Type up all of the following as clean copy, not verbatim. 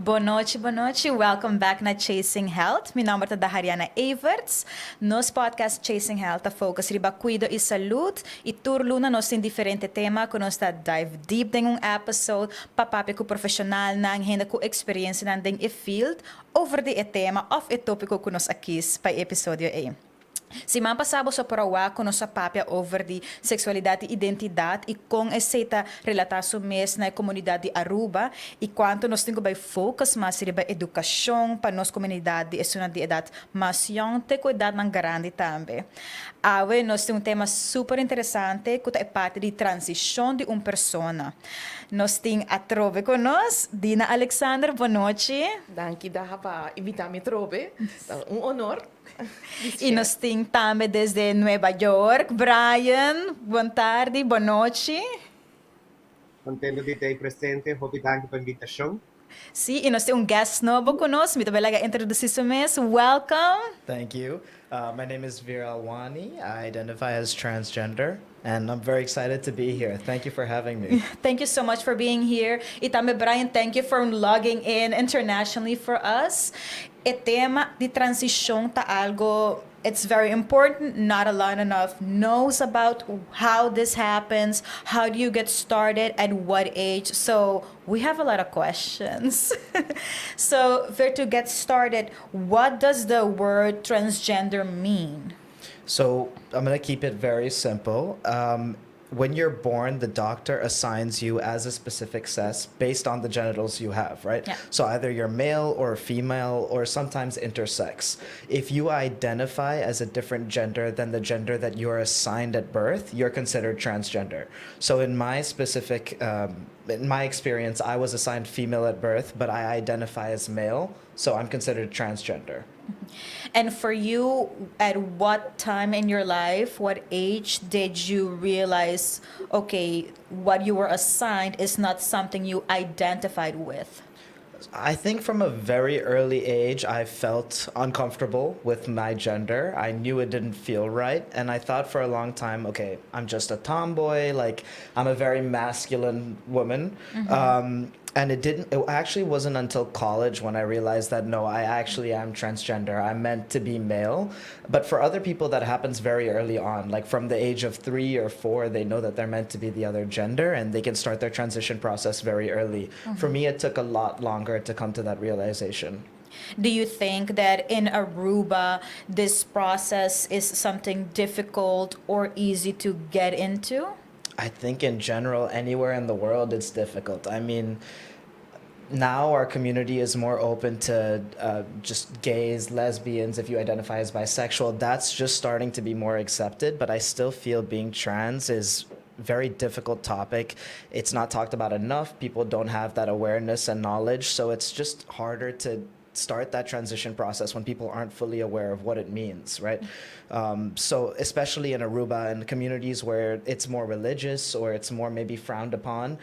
Bon nochi, bon nochi. Welcome back na Chasing Health. Mi nomber ta Dahariana Everts. Nos podcast Chasing Health ta focus riba cuido y salud. Y tur luna nos tin diferente tema cu nos ta dive deep den un episode pa papia cu profesionalnan, hende cu experiencianan den e field over di e tema of e topico cu nos a kies pa e episodio ey. Siman pasa boso por a wak cu nos a papia over di sexualidad y identidad y con esey ta relata su mes na e comunidad di Aruba y cuanto nos tin cu bay focus mas riba educacion pa nos comunidad di esunnan di edad mas yong te cu edadnan grandi tambe. Awe nos tin un tema super interesante cu ta e parti di transicion di un persona. Nos tin atrobe cu nos Dina Alexander, bon nochi. Danki Daha pa invita mi atrobe, ta un honor. Y nos tin tambe desde Nueva York, Brian. Bon tardi, bon nochi. Contento di ta presente. Hopi danki pa invitacion. Si, y nos tin un guest nobo cu nos. Mi ta bay laga introduci su mes. Welcome. Thank you. My name is Veer Alwani. I identify as transgender and I'm very excited to be here. Thank you for having me. Thank you so much for being here. Y tambe Brian, thank you for logging in internationally for us. E tema di transicion ta algo, it's very important. Not a lot enough knows about how this happens. How do you get started? At what age? So we have a lot of questions. So, Veer, to get started, what does the word transgender mean? So I'm going to keep it very simple. When you're born, the doctor assigns you as a specific sex based on the genitals you have, right? Yeah. So either you're male or female or sometimes intersex. If you identify as a different gender than the gender that you're assigned at birth, you're considered transgender. So in my experience, I was assigned female at birth, but I identify as male, so I'm considered transgender. And for you, at what time in your life, what age did you realize, okay, what you were assigned is not something you identified with? I think from a very early age, I felt uncomfortable with my gender. I knew it didn't feel right. And I thought for a long time, okay, I'm just a tomboy. I'm a very masculine woman. And it didn't, it actually wasn't until college when I realized that, no, I actually am transgender. I'm meant to be male. But for other people, that happens very early on. From the age of 3 or 4, they know that they're meant to be the other gender and they can start their transition process very early. For me, it took a lot longer to come to that realization. Do you think that in Aruba, this process is something difficult or easy to get into? I think in general, anywhere in the world, it's difficult. Now our community is more open to just gays, lesbians, if you identify as bisexual. That's just starting to be more accepted, but I still feel being trans is very difficult topic. It's not talked about enough. People don't have that awareness and knowledge, so it's just harder to start that transition process when people aren't fully aware of what it means, right? So especially in Aruba and communities where it's more religious or it's more maybe frowned upon,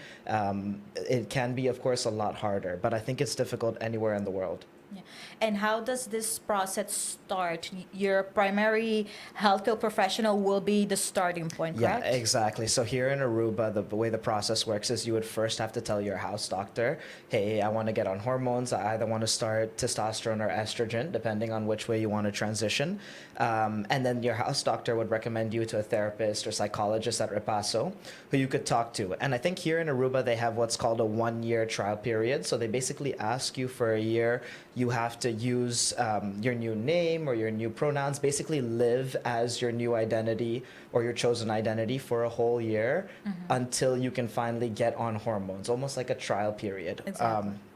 it can be, of course, a lot harder. But I think it's difficult anywhere in the world. Yeah. And how does this process start? Your primary healthcare professional will be the starting point, Yeah, correct? Exactly. So here in Aruba, the way the process works is you would first have to tell your house doctor, hey, I want to get on hormones. I either want to start testosterone or estrogen, depending on which way you want to transition. And then your house doctor would recommend you to a therapist or psychologist at Repaso who you could talk to. And I think here in Aruba, they have what's called a 1-year trial period. So they basically ask you for a year. You have to use your new name or your new pronouns, basically live as your new identity or your chosen identity for a whole year until you can finally get on hormones, almost like a trial period,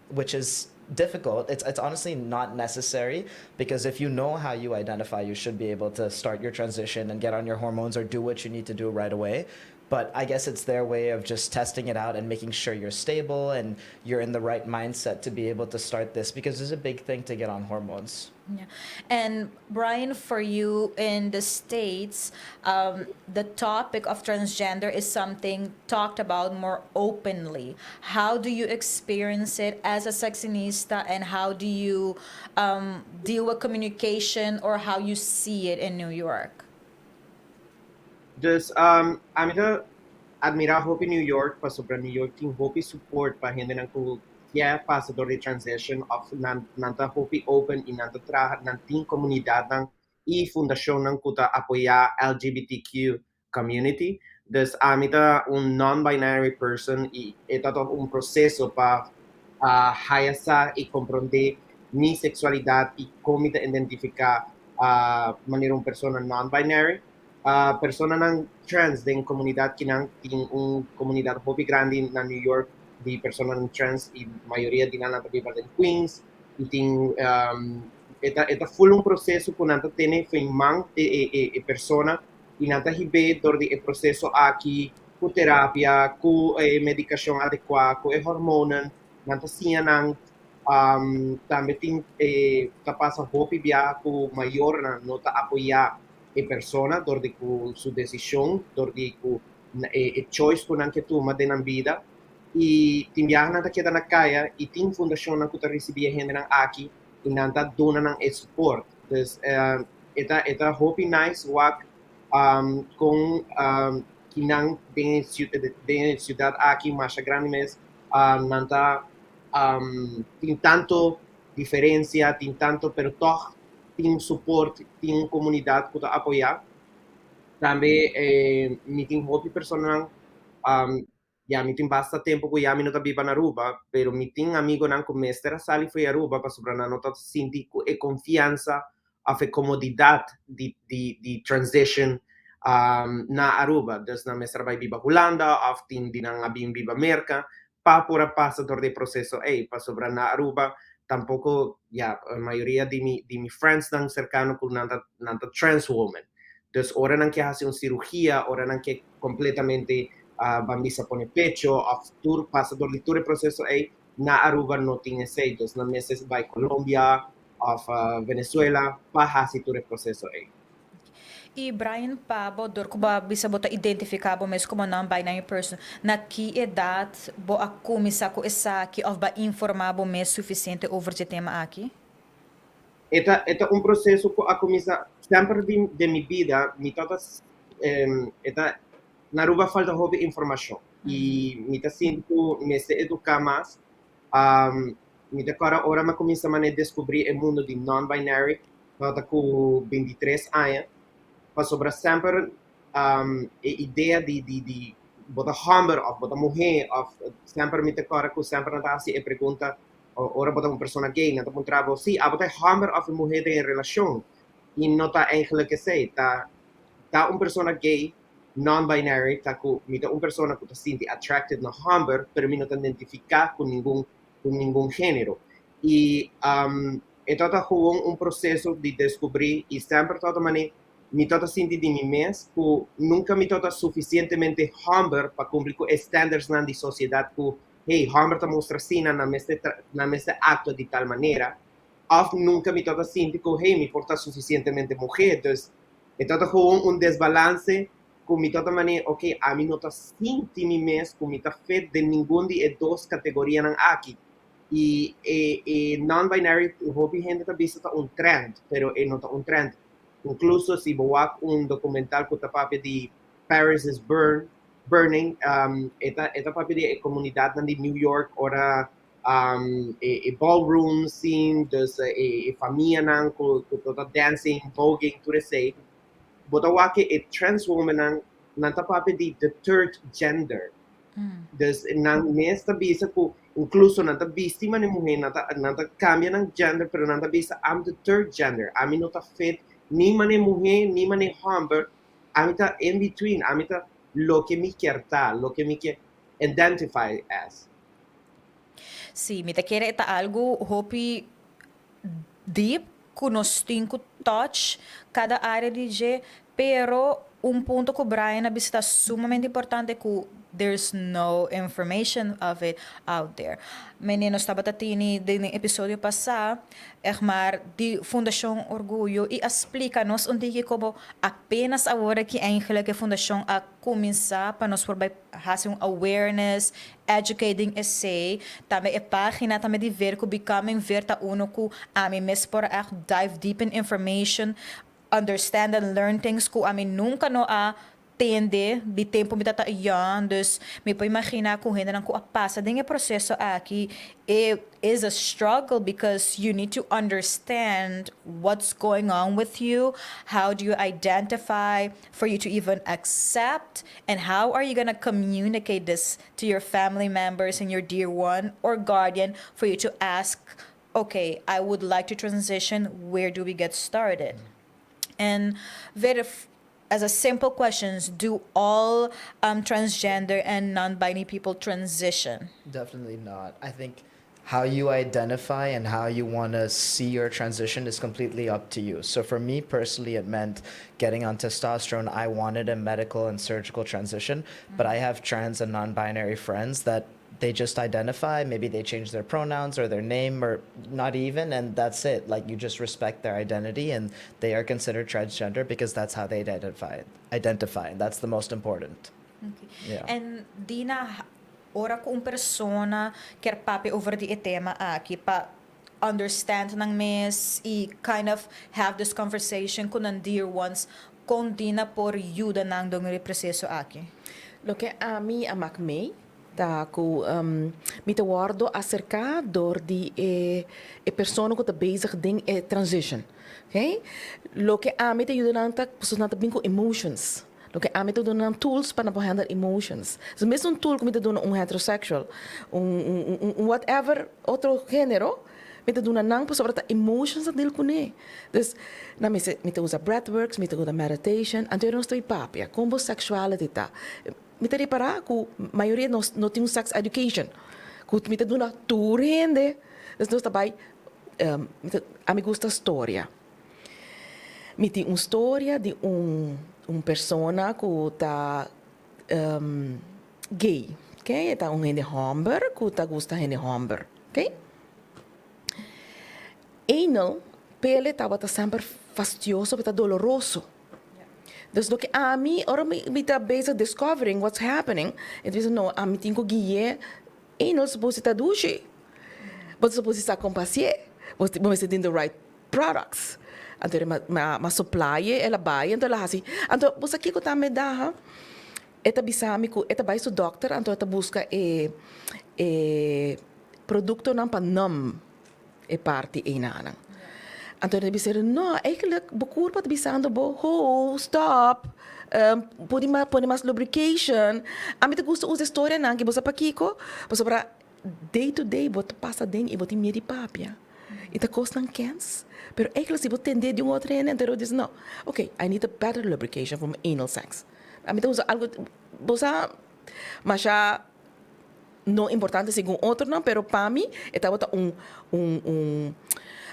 which is difficult. It's honestly not necessary, because if you know how you identify, you should be able to start your transition and get on your hormones or do what you need to do right away. But I guess it's their way of just testing it out and making sure you're stable and you're in the right mindset to be able to start this, because it's a big thing to get on hormones. Yeah. And Brian, for you in the States, the topic of transgender is something talked about more openly. How do you experience it as a Sexinista, and how do you deal with communication, or how you see it in New York? Dus, ami ta admira hopi New York, pasobra New York tin hopi support pa hendenan cu Kier pasa door di transition of nan ta hopi open y nan ta traha, nan tin comunidadnan y fundacionnan cu ta apoya LGBTQ community. Dus ami ta un non-binary person y e ta un proceso pa haya sa y comprende mi sexualidad y con mi ta identifica manera un persona non-binary. Personanan trans den comunidad kinan, tin un comunidad hopi grandi na New York di personanan trans y mayoria di nan ta biba den Queens y tin e ta full un proceso cu nan ta tene man e persona y nan ta hibe door di e proceso aki cu terapia, cu medicacion adecua, cu e hormonen, nan ta siña nan. Tambe tin ta pasa hopi bia cu mayornan no ta apoya e persona door di cu su decision, door di cu e choice cu nan ke tuma den nan bida y tin biaha nan ta keda na caya y tin fundacionnan cu ta ricibi e hendenan aki y nan ta duna nan e support. Dus e ta hopi nice wak con kinan den ciudad aki masha grandi mes nan ta tin tanto diferencia, tin tanto, pero toch tin support, tin comunidad cu ta apoya. Tambe mi tin hopi personanan, ya mi tin basta tempo cu ya mi no ta biba na Aruba, pero mi tin amigonan cu mester a sali for di Aruba pasobra nan no ta sinti e confiansa of e comodidad di transition na Aruba. Dus nan mester bay biba Hulanda of tin di nan a bin biba Merca pa por a pasa door di proceso ey, pasobra na Aruba tampoco, ya, mayoria di mi friends nan cercano cu nan ta trans woman. Dus ora nan ke haci un cirurgia, ora nan ke completamente ban bisa pone pecho of tur pasa door di tur e proceso ey, na Aruba no tin esey. Dus nan mester bay Colombia of Venezuela pa haci tur e proceso ey. Y Brian, pa bo, dor cu bo a bisa bo ta identifica bo mes como non-binary person, na ki edad bo a cuminsa cu esaki of bo a informa bo mes suficiente over e tema aki? E ta un proceso cu a cuminsa semper di mi bida, mi tata e ta na Aruba falta hopi informacion y mi ta sinti cu mester educa mas. Mi ta corda ora mi a cuminsa mane descubri e mundo di non-binary, tabata cu 23 aña, pasobra semper e idea di bo ta homber of bo ta muher of semper mi ta corda cu semper nan ta haci e pregunta ora bo ta un persona gay, nan ta puntra bo si abo ta homber of muher den relacion y no ta eigenlijk esey, ta un persona gay non-binary ta cu mi ta un persona cu ta sinti attracted na homber, pero mi no ta identifica cu ningun genero y e ta gewoon un proceso di descubri y semper ta mane mi ta sinti di mi mes cu nunca mi ta suficientemente homber pa cumpli cu standards nan di sociedad cu, hey, homber ta mustra asina, nan mester actua di tal manera, of nunca mi ta sinti cu, hey, mi por ta suficientemente muher. Dus e ta gewoon un desbalance cu mi ta mane, ok, ami no ta sinti mi mes cu mi ta fit den ningun di e dos categorianan aki. Y non-binary, hopi hende ta bisa ta un trend, pero e no ta un trend. Incluso si bo wak un documental cu ta papia di Paris is Burning, e ta papia di comunidad di New York ora e ballroom scene, dus e famianan cu ta dancing, voguing, tur esey. Bo ta wak e trans woman nan ta papia di the third gender. Dus nan mes ta bisa cu incluso nan ta bisti mane muher, nan ta cambia nan gender, pero nan ta bisa, "I'm the third gender. Ami no ta fit ni mane muher ni mane homber. Ami ta in between. Ami ta loke mi kier ta, loke mi kier identify as." Si, mi ta kere ta algo hopi deep cu nos tin cu touch cada area di dje, pero un punto cu Brian a bisa ta sumamente importante, cu there's no information of it out there. Mene nos tabata tini den episodio pasa, echt maar di Fundacion Orguyo y a explica nos un tiki como apenas awor cu eigenlijk e fundacion a cuminsa pa nos por haci un awareness, educating esey, tambe e pagina tambe di ver cu Becoming Ver ta uno cu ami mes por echt dive deep in information, understand and learn things cu ami nunca no a. Tende di tempo mi tata young, dus mi por imagina cu hendenan cu a pasa den e proceso aki, it is a struggle because you need to understand what's going on with you, how do you identify for you to even accept, and how are you gonna communicate this to your family members and your dear one or guardian for you to ask, "Okay, I would like to transition, where do we get started?" And very as a simple questions, do all transgender and non-binary people transition? Definitely not. I think how you identify and how you want to see your transition is completely up to you. So for me personally, it meant getting on testosterone. I wanted a medical and surgical transition, but I have trans and non-binary friends that they just identify. Maybe they change their pronouns or their name or not even, and that's it. Like, you just respect their identity and they are considered transgender because that's how they identify. Identify, and that's the most important. Okay. Yeah. And Dina, ora cu un persona kier papia over di e tema aki pa understand nan mes y kind of have this conversation cu nan dear ones, con Dina por yuda nan den e proceso aki? Loke ami a maak mee, ta cu mi ta wordo acerca door di e persona cu ta bezig den e transition. Okay? Loke ami ta yuda nan ta, nan ta bin cu emotions. Loke ami ta duna nan tools pa nan handle emotions. So mesun tool cu mi ta duna un heterosexual, un whatever otro genero, mi ta duna nan pasobra ta emotions a deal cune. Dus na mi ta usa breathworks, mi ta usa meditation, anto nos ta papia, con bo sexuality ta. Mi ta repara cu mayoria nos no tin sex education. Cu mi ta duna tur hende. Dus nos ta bay ami gusta storia. Mi tin un storia di un persona cu ta gay, ok? Ta un hende homber cu ta gusta hende homber, ok? Anal, p'e tabata semper fastidioso, ta doloroso. Dus loke ami, ora mi ta bezig discovering what's happening, e diz, no, ami tin cu guia, anal supposed ta dushi. Bo supposed ta compasie. Bo mester tin the right products. Anto m'a supply, el a bay, anto el a hasi. Anto bo sa kico tambe da, ha? E ta bisami cu e ta bay su doctor, anto e ta busca e productonan pa numb e parti eynan. Anto el a bisa, no, eigenlijk bo curpa ta bisando bo, ho, stop. Pone mas lubrication. Ami ta gusta usa storianan cu bo sa pakico, pasobra day to day bo ta pasa den y bo tin miedo di papia. E ta cosnan kens. Pero eigenlijk si bo tende di un otro hende, anto diz, no, okay, I need a better lubrication from anal sex. Ami ta usa algo, bo sa, mas ya no importante segun otronan, pero pa mi, tabata un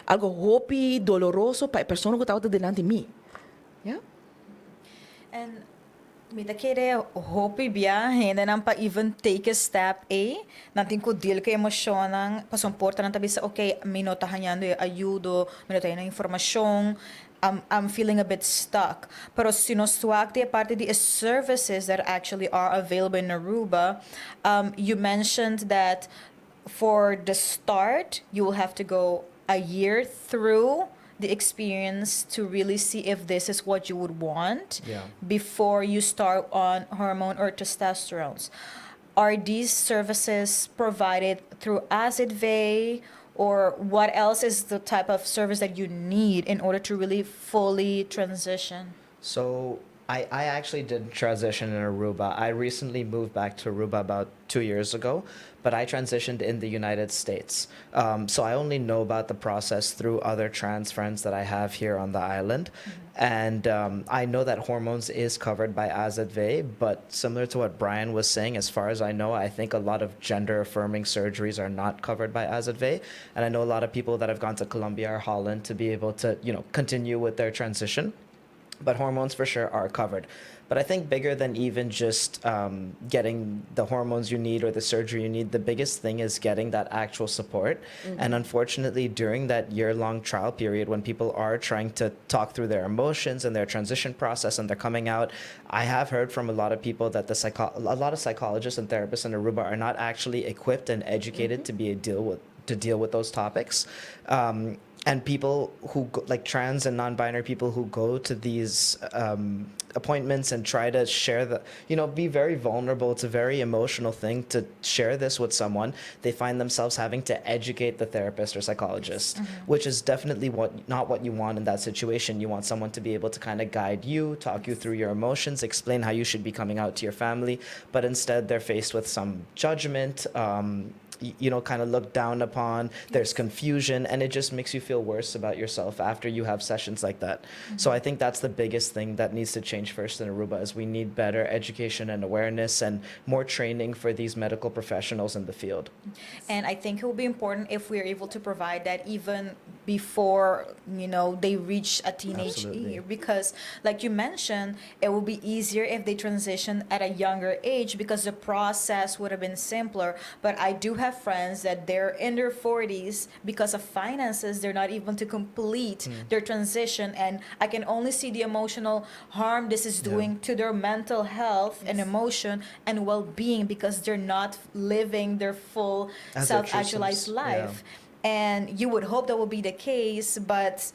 algo hopi doloroso pa e persona cu tabata dilanti mi. Yeah? And mi ta kere hopi bia hendenan pa even take a step e nan tin cu deal cu emocionnan, pasobra un porta nan ta bisa, okay, mi no ta hañando ayudo, mi no ta hañando informacion, I'm feeling a bit stuck. Pero si nos wak di parti di services that actually are available in Aruba, you mentioned that for the start, you will have to go a year through the experience to really see if this is what you would want before you start on hormone or testosterone. Are these services provided through AZV, or what else is the type of service that you need in order to really fully transition? So I actually did transition in Aruba. I recently moved back to Aruba about 2 years ago, but I transitioned in the United States. So I only know about the process through other trans friends that I have here on the island. And I know that hormones is covered by AZV, but similar to what Brian was saying, as far as I know, I think a lot of gender affirming surgeries are not covered by AZV. And I know a lot of people that have gone to Colombia or Holland to be able to continue with their transition, but hormones for sure are covered. But I think bigger than even just getting the hormones you need or the surgery you need, the biggest thing is getting that actual support. And unfortunately, during that year long trial period, when people are trying to talk through their emotions and their transition process and they're coming out, I have heard from a lot of people that a lot of psychologists and therapists in Aruba are not actually equipped and educated to deal with those topics. And people who go, like trans and non-binary people who go to these appointments and try to share the be very vulnerable. It's a very emotional thing to share this with someone. They find themselves having to educate the therapist or psychologist, which is definitely what not what you want in that situation. You want someone to be able to kind of guide you, talk you through your emotions, explain how you should be coming out to your family, but instead they're faced with some judgment, kind of looked down upon. There's confusion, and it just makes you feel worse about yourself after you have sessions like that. So I think that's the biggest thing that needs to change first in Aruba, is we need better education and awareness and more training for these medical professionals in the field. And I think it will be important if we are able to provide that even before they reach a teenage Absolutely. Year. Because, like you mentioned, it will be easier if they transition at a younger age because the process would have been simpler. But I do have friends that they're in their 40s. Because of finances, they're not able to complete their transition. And I can only see the emotional harm this is doing to their mental health and emotion and well-being because they're not living their full As their true self-actualized selves, yeah. Life. And you would hope that will be the case, but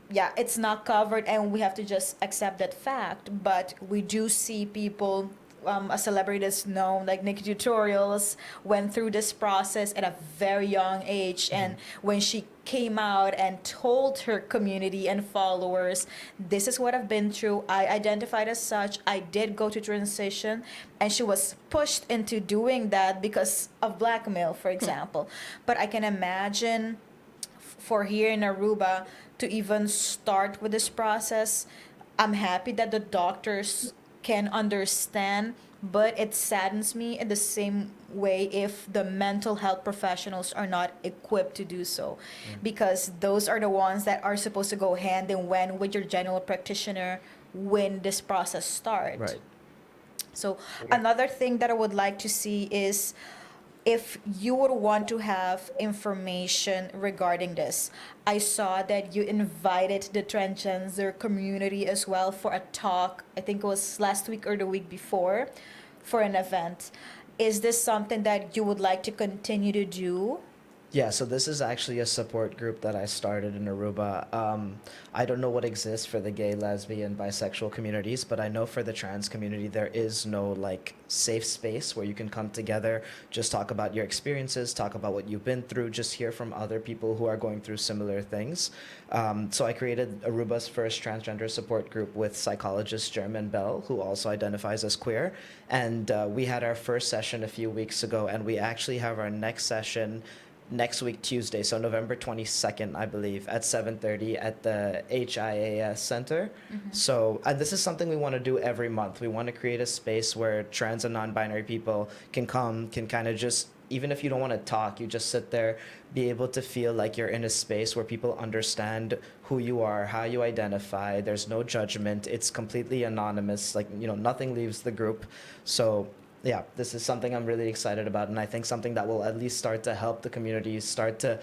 yeah, it's not covered, and we have to just accept that fact. But we do see people, a celebrity that's known, like Nikki Tutorials, went through this process at a very young age. And when she came out and told her community and followers, "This is what I've been through. I identified as such. I did go to transition." And she was pushed into doing that because of blackmail, for example. But I can imagine for here in Aruba to even start with this process. I'm happy that the doctors can understand, but it saddens me in the same way if the mental health professionals are not equipped to do so. Because those are the ones that are supposed to go hand in hand with your general practitioner when this process starts. So another thing that I would like to see is if you would want to have information regarding this. I saw that you invited the transgender community as well for a talk. I think it was last week or the week before, for an event. Is this something that you would like to continue to do? Yeah, so this is actually a support group that I started in Aruba. I don't know what exists for the gay, lesbian, bisexual communities, but I know for the trans community there is no, like, safe space where you can come together, just talk about your experiences, talk about what you've been through, just hear from other people who are going through similar things. So I created Aruba's first transgender support group with psychologist German Bell, who also identifies as queer. And we had our first session a few weeks ago, and we actually have our next session next week Tuesday, so November 22nd, I believe, at 7:30 at the HIAS Center. So, and this is something we want to do every month. We want to create a space where trans and non-binary people can come, can kind of just, even if you don't want to talk, you just sit there, be able to feel like you're in a space where people understand who you are, how you identify. There's no judgment. It's completely anonymous. Like, nothing leaves the group. So yeah, this is something I'm really excited about. And I think something that will at least start to help the community start to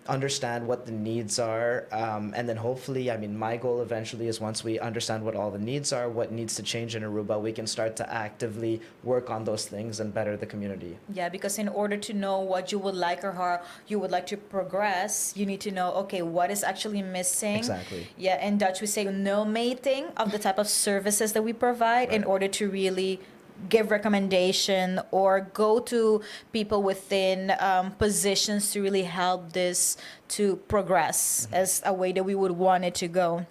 understand what the needs are. And then hopefully, I mean, my goal eventually is once we understand what all the needs are, what needs to change in Aruba, we can start to actively work on those things and better the community. Yeah, because in order to know what you would like or how you would like to progress, you need to know, okay, what is actually missing. Yeah, in Dutch we say nulmeting of the type of services that we provide in order to really give recommendation or go to people within positions to really help this to progress as a way that we would want it to go.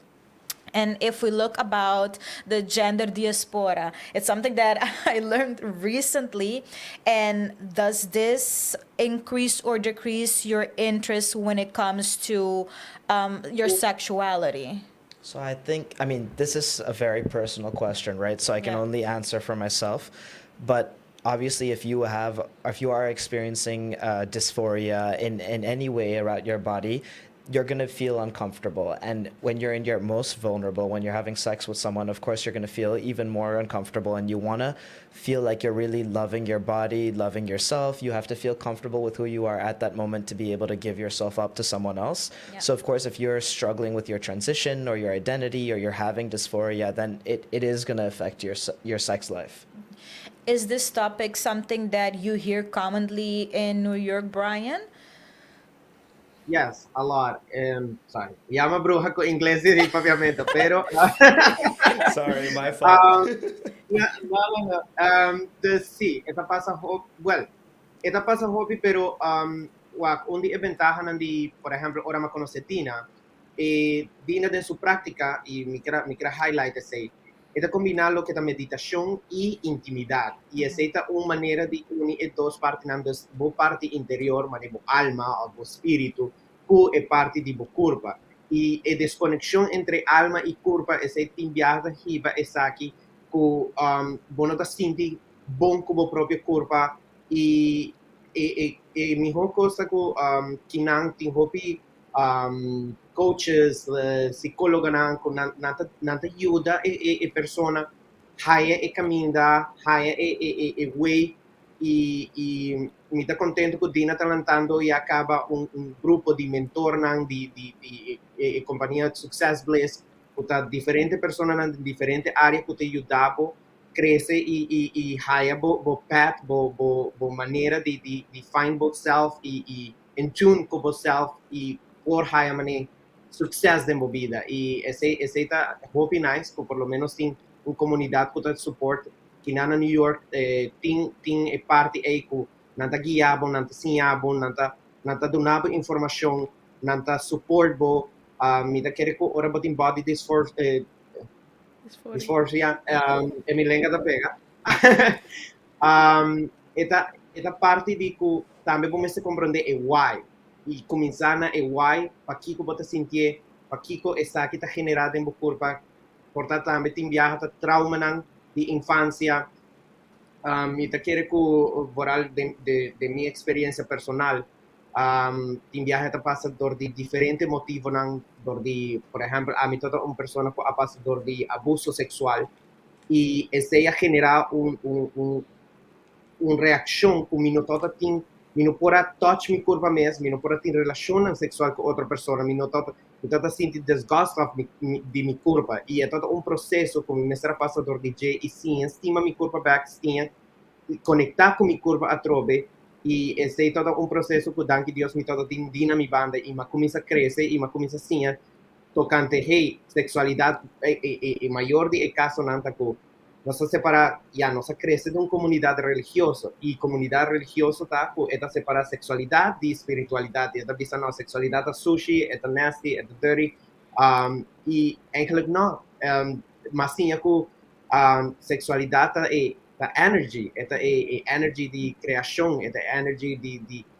And if we look about the gender diaspora, it's something that I learned recently. And does this increase or decrease your interest when it comes to your sexuality? So I think, I mean, this is a very personal question, right? So I can only answer for myself. But obviously, if you are experiencing dysphoria in any way around your body, you're going to feel uncomfortable. And when you're in your most vulnerable, when you're having sex with someone, of course, you're going to feel even more uncomfortable. And you want to feel like you're really loving your body, loving yourself. You have to feel comfortable with who you are at that moment to be able to give yourself up to someone else. So, of course, if you're struggling with your transition or your identity or you're having dysphoria, then it is going to affect your sex life. Is this topic something that you hear commonly in New York, Brian? Yes, a lot. Sorry. Ya mi a bruha cu Ingles y Papiamento, pero Sorry, my fault. No. Dus si, e ta pasa hopi, well, e ta pasa hopi, pero wak, un di e bentahanan di, por ehempel, ora mi a conoce Dina, e Dina den su practica, y mi kier highlight esey, e ta combina loke ta meditacion y intimidad. Y esey ta un manera di uni e dos partinan, dus bo parti interior, manera bo alma of bo spirito, cu e parti di bo curpa. Y e desconexion entre alma y curpa, esey tin biaha hiba esaki cu bo no ta sinti bon cu bo propio curpa y e miho cos cu kinan tin hopi coaches, psicologonan cu nan ta yuda e persona haya e caminda, haya e way y mi ta contento cu Dina ta lantando y a caba un grupo di mentornan di e compania Success Bliss, cu ta diferente personanan di diferente area cu ta yuda bo crece y haya bo path, bo manera di find bo self y in tune cu bo self y por haya mane success den bo bida. Y esey ta hopi nice cu por lo menos tin un comunidad cu ta support cu na New York tin e parti ey cu nan ta guia bo, nan ta siña bo, nan ta duna bo informacion, nan ta support bo. Mi ta kere cu ora bo tin body Dysphoria. Dysphoria, e mi lenga ta pega. E ta parti di cu tambe bo mester comprende e why y cuminsa na e why, pakico bo ta sinti, pakico esaki ta genera den bo curpa. Por ta tambe tin biaha ta traumanan di infancia. Mi ta kere cu vooral di mi experiencia personal, tin biaha ta pasa door di diferente motivonan, door di, por ehempel, ami ta un persona cu a pasa door di abuso sexual y esey a genera un reaccion cu mi no tabata tin, mi no por a touch mi curpa mes, mi no por a tin relacion sexual cu otro persona, mi no tabata, mi tabata sinti disgust of di mi curpa y e tabata un proceso cu mi mester a pasa door di dje y siña stima mi curpa back, siña conecta cu mi curpa atrobe. Y esey tabata un proceso cu danki Dios mi tabata tin Dina mi banda y mi a cuminsa crece y mi a cuminsa siña tocante, hey, sexualidad e mayor di e casonan ta cu nos a separa, ya nos a crece den un comunidad religioso y comunidad religioso ta cu e ta separa sexualidad di spiritualidad y e ta bisa, no, sexualidad ta sushi, e ta nasty, e ta dirty, y eigenlijk no, mas siña cu sexualidad ta e energy, e ta e energy di creacion, e ta energy di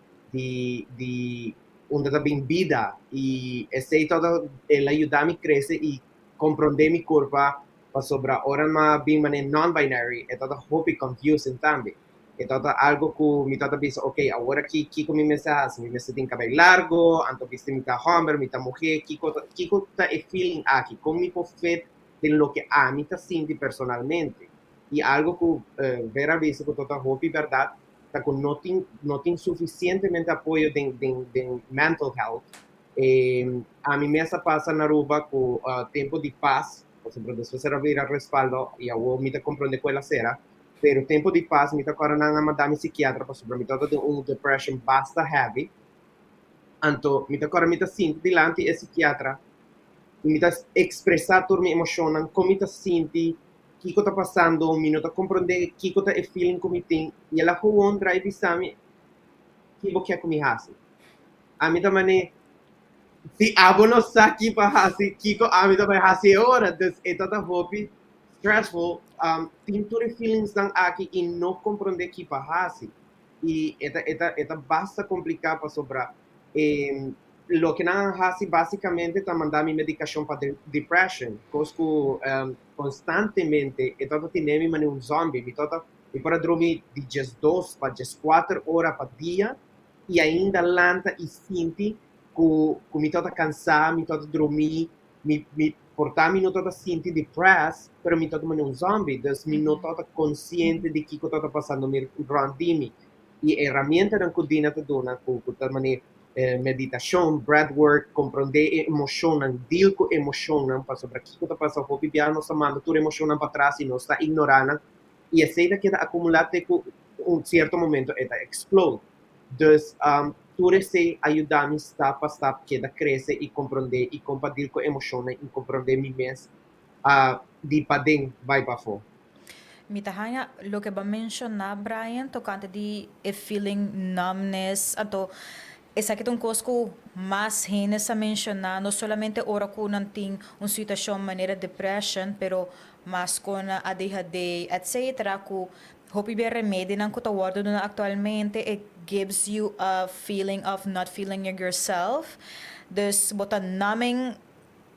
unda ta bin bida y esey tur el a yuda mi crece y comprende mi curpa, pasobra ora m'a bin mane non-binary, e tabata hopi confusing tambe. E tabata algo cu mi tabata bisa, ok, awor aki kico mi mester haci? Mi mester tin cabey largo, anto bisti mi ta homber, mi ta muher, kico ta e feeling aki? Con mi por fit den loke ami ta sinti personalmente? Y algo cu Vera a bisa cu ta hopi berdad, ta cu no tin suficientemente apoyo den mental health. Ami mes a pasa na Aruba cu tempo di paz, pasobra despues a bira Respaldo y awor mi ta comprende cu el a cera, pero tempo di paz mi ta corda nan a manda mi psikiatra pasobra mi tabata den un depression basta heavy. Anto mi ta corda mi ta sinti dilanti e psikiatra y mi ta expresa tur mi emocionnan, con mi ta sinti, kico ta pasando, mi no ta comprende kico ta e feeling cu mi tin y el a gewoon draai bisa mi, "Kico bo kier cu mi haci?" Ami ta mane, si abo no sa kico pa haci, kico ami ta bay haci ora? Dus e tabata hopi stressful, tin tur e feelings nan aki y no comprende kico pa haci. Y e ta basta complica pasobra loke nan a haci basicamente ta manda mi medicacion pa depression, cos cu constantemente e tabata tene mi mane un zombie. Mi tabata, mi por a drumi di 12 pa 14 ora pa dia y ainda lanta y sinti cu mi tabata cansa, mi tabata drumi, mi por ta mi no tabata sinti depressed, pero mi tabata mane un zombie, dus mi no tabata consciente di kico tabata pasando mi rond di mi. Y herramientanan cu Dina ta duna, cu ta mane meditacion, breathwork, comprende emocionnan, deal cu emocionnan, pasobra kico ta pasa hopi bia, nos ta manda tur emocionnan pa atras y nos ta ignora nan, y esey ta keda acumula te cu un cierto momento e ta explode. Dus. Tur esey a yuda mi stap pa stap keda crece y comprende y compartir cu emocionnan y comprende mi mes di paden bay pafo. Mi ta haña loke bo a menshoná, Brian, tokante di e feeling numbness, anto esaki ta un kos ku mas hende sa menshoná, no solamente ora ku nan tin un situashon manera depression, pero mas kon ADHD, etcetera, ku hopi bia remedinan ku ta wòrdu duna aktualmente, it gives you a feeling of not feeling yourself. Dus bo ta numbing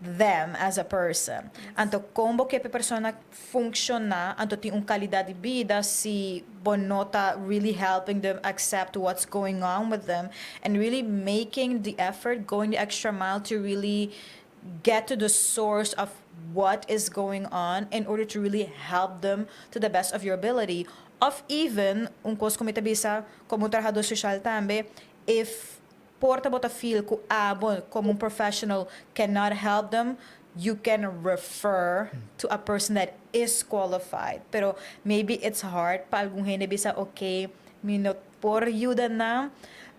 them as a person. Anto kon bo ke pa e persona funshoná, anto tin un kalidat di bida si bo no ta really helping them accept what's going on with them and really making the effort, going the extra mile to really get to the source of what is going on in order to really help them to the best of your ability. Of even, un kos ku mi ta bisa komo un trahadó sosial tambe, if por ta bo ta feel ku abo komo un professional cannot help them, you can refer to a person that is qualified. Pero maybe it's hard pa algun hende bisa, "Okay, mi no por yuda nan,"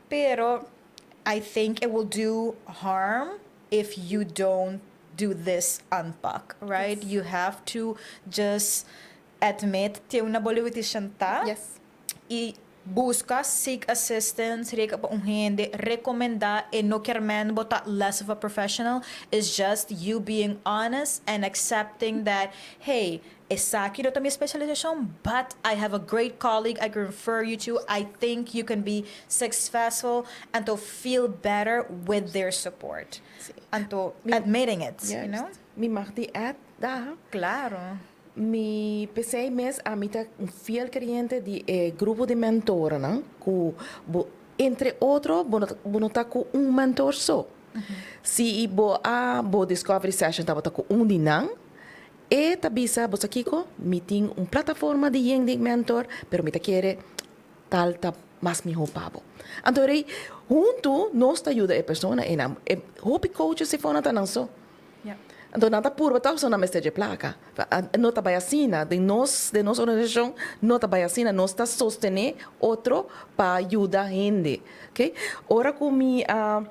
pero I think it will do harm if you don't do this unpack, right? You have to just admit te una bolivitishan ta y busca, seek assistance, reka pa un hende recomenda e no kiermen bo ta less of a professional. It's just you being honest and accepting that, "Hey, esaki no ta mi specialisacion, but I have a great colleague I can refer you to. I think you can be successful and to feel better with their support." Anto admitting it. Mi mag di add da? Claro. Mi p'esey mes ami ta un fiel creyente di e grupo di mentorennan ku bo, entre otro, bo no ta ku un mentor so. Si bo a bo discovery session tabata ku un di nan, e ta bisa bo sa kiko, "Mi tin un plataforma di yen di mentor, pero mi ta kere tal ta mas mihó pa bo." Anto rei huntu nos ta yuda e persona e nan e hopi coaches si for no ta nan so. Anto nan ta purba tok so nan mester dje plaka. No ta bai asina. Den nos organisashon no ta bai asina. Nos ta sostené otro pa yuda hende. Okay? Ora ku mi a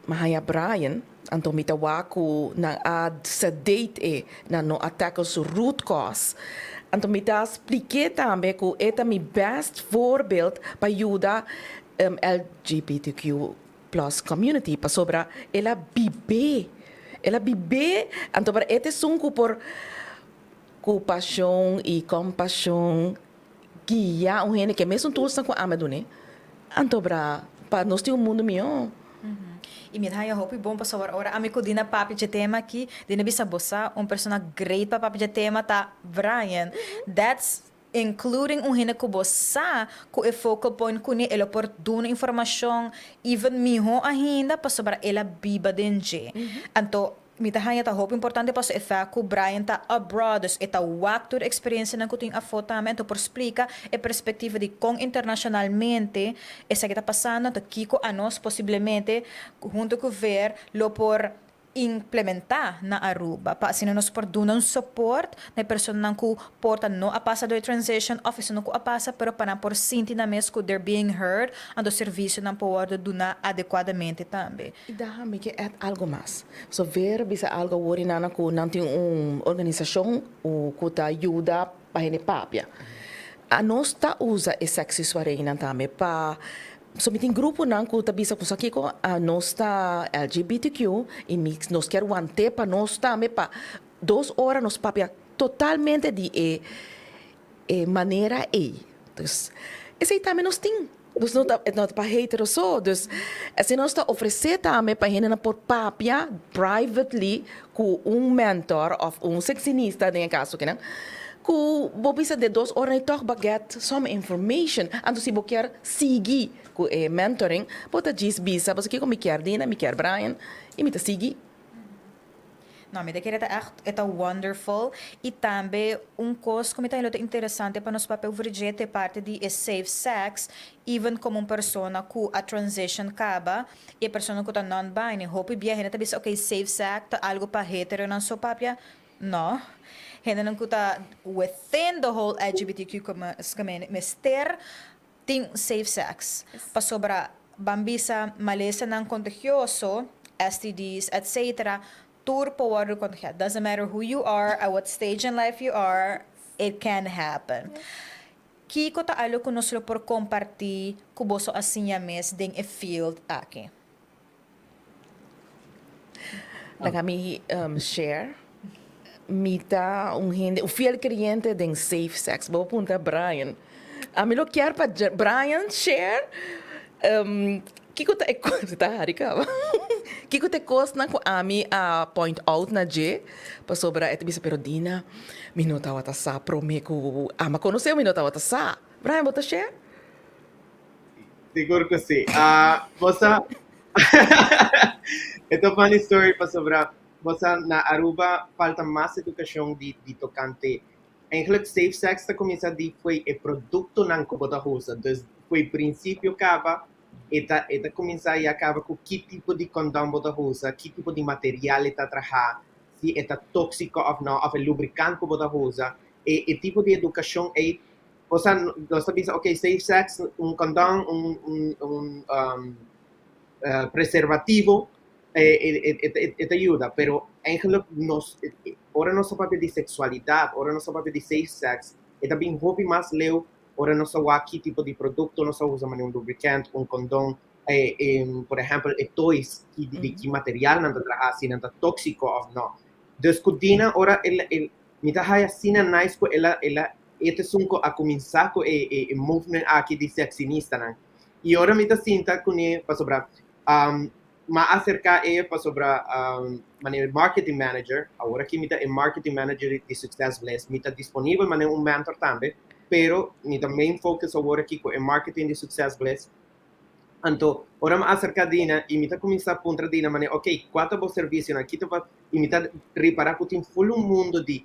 haña Brian, anto mi ta wak ku nan a sedate e, nan no a tackle su root cause. Anto mi ta splik'é tambe ku e ta mi best voorbeeld pa yuda LGBTQ+ community pasobra el a bib'é. El a bib'é, anto pa e ta esun ku por ku pashon i kompashon guia un hende ku e mesun tools ku ami a dun'é. Anto bra pa nos tin un mundu mihó. I mi ta haña hopi bon pasobra ora ami ku Dina papia dje tema aki, Dina bisa, "Bo sa, un persona great pa papia dje tema ta Brian." That's including un hende ku bo sa ku e focal point kuné e lo por duna informashon even mihó ainda pasobra el a biba den dje. Anto mi ta haña ta hopi importante pasobra e fa ku Brian ta abroad, dus e ta wak tur eksperensianan ku tin afó tambe, anto por splika e perspektiva di kon internashonalmente esaki ta pasando, anto kiko anos posiblemente hunto ku VER lo por implementá na Aruba pa asina nos por duna un support na e personanan ku por ta no a pasa door e transition òf esun ku a pasa, pero pa nan por sinti nan mes ku they're being heard, anto servisionan por wòrdu duná adekuadamente tambe. I da mi ke add algo mas. So VER bisa algo awor i nana ku nan tin un organisashon ku ta yuda pa hende papia. Anos ta usa e sexy soirénan tambe pa so mi tin gruponan ku ta bisa ku sa kiko, nos ta LGBTQ i mi nos kier want'é pa nos tambe pa 2 ora nos papia totalmente di e manera ei. Dus esei tambe nos tin. Dus no ta pa hetero so. Dus asina nos ta ofresé tambe pa hendenan por papia privately ku un mentor òf un sexinista den e kaso kinan ku bo bisa de 2 ora i tòg bo get some information. Anto si bo kier sigui ku e mentoring, bo ta djis bisa bo sa kiko, "Mi kier Dina, mi kier Brian i mi ta sigui." No, mi ta kere ta echt e ta wonderful i tambe un kos ku mi ta hilo ta interesante pa nos papia over dje ta e parti di e safe sex, even komo un persona ku a transition kaba i e persona ku ta non-binary. Hopi bia hende ta bisa, "Okay, safe sex ta algu pa heteronan so papia." No. Hendenan ku ta within the whole LGBTQ community mester tin. Tin safe sex. Pasobra ban bisa malesanan contagioso, STDs, etc. Tur por wordo contagia. Doesn't matter who you are, at what stage in life you are, it can happen. Kico ta algo cu nos lo por comparti cu boso a siña mes den e field aki? Laga mi share. Mi ta un hende, un fiel creyente den safe sex. Bo punta Brian. Ami lo kier pa Brian share kiko ta e cos, ta hari caba. Kiko ta e cosnan cu ami a point out na dje pasobra e ta bisa pero Dina mi no tabata sa prome cu ami a conoce mi no tabata sa. Brian, bo ta share? Sigur cu si. Bo sa, e ta funny story pasobra bo sa na Aruba falta mas educacion di tocante eigenlijk safe sex ta cuminsa di fo'i e productonan cu bo ta usa. Dus fo'i principio caba e ta cuminsa ya caba cu ki tipo di condom bo ta usa, ki tipo di material e ta traha, si e ta toxico of no, of e lubricant cu bo ta usa. E tipo di educacion ei. Osea, nos ta bisa, ok, safe sex, un condom, un preservativo, e ta yuda, pero eigenlijk nos, ora nos ta papia di sexualidad, ora nos ta papia di safe sex, e ta bin hopi mas leu ora nos ta wak ki tipo di producto nos ta usa, manera un lubricant, un condom, por ehempel, e toys, di ki material nan ta traha, si nan ta toxico of no. Dus cu Dina, ora el, mi ta haya asina nice cu el a e ta esun cu a cuminsa cu e movement aki di sexinistanan. Y ora mi ta sinta cune pasobra m'a acerca e pasobra manera marketing manager, awor aki mi ta e marketing manager di Success Bliss, mi ta disponibel manera un mentor tambe, pero mi ta main focus awor aki cu e marketing di Success Bliss. Anto, ora mi acerca Dina y mi ta cuminsa puntra Dina manera, ok, cua ta bo servicionan, ki ta y mi ta ripara cu tin full un mundo di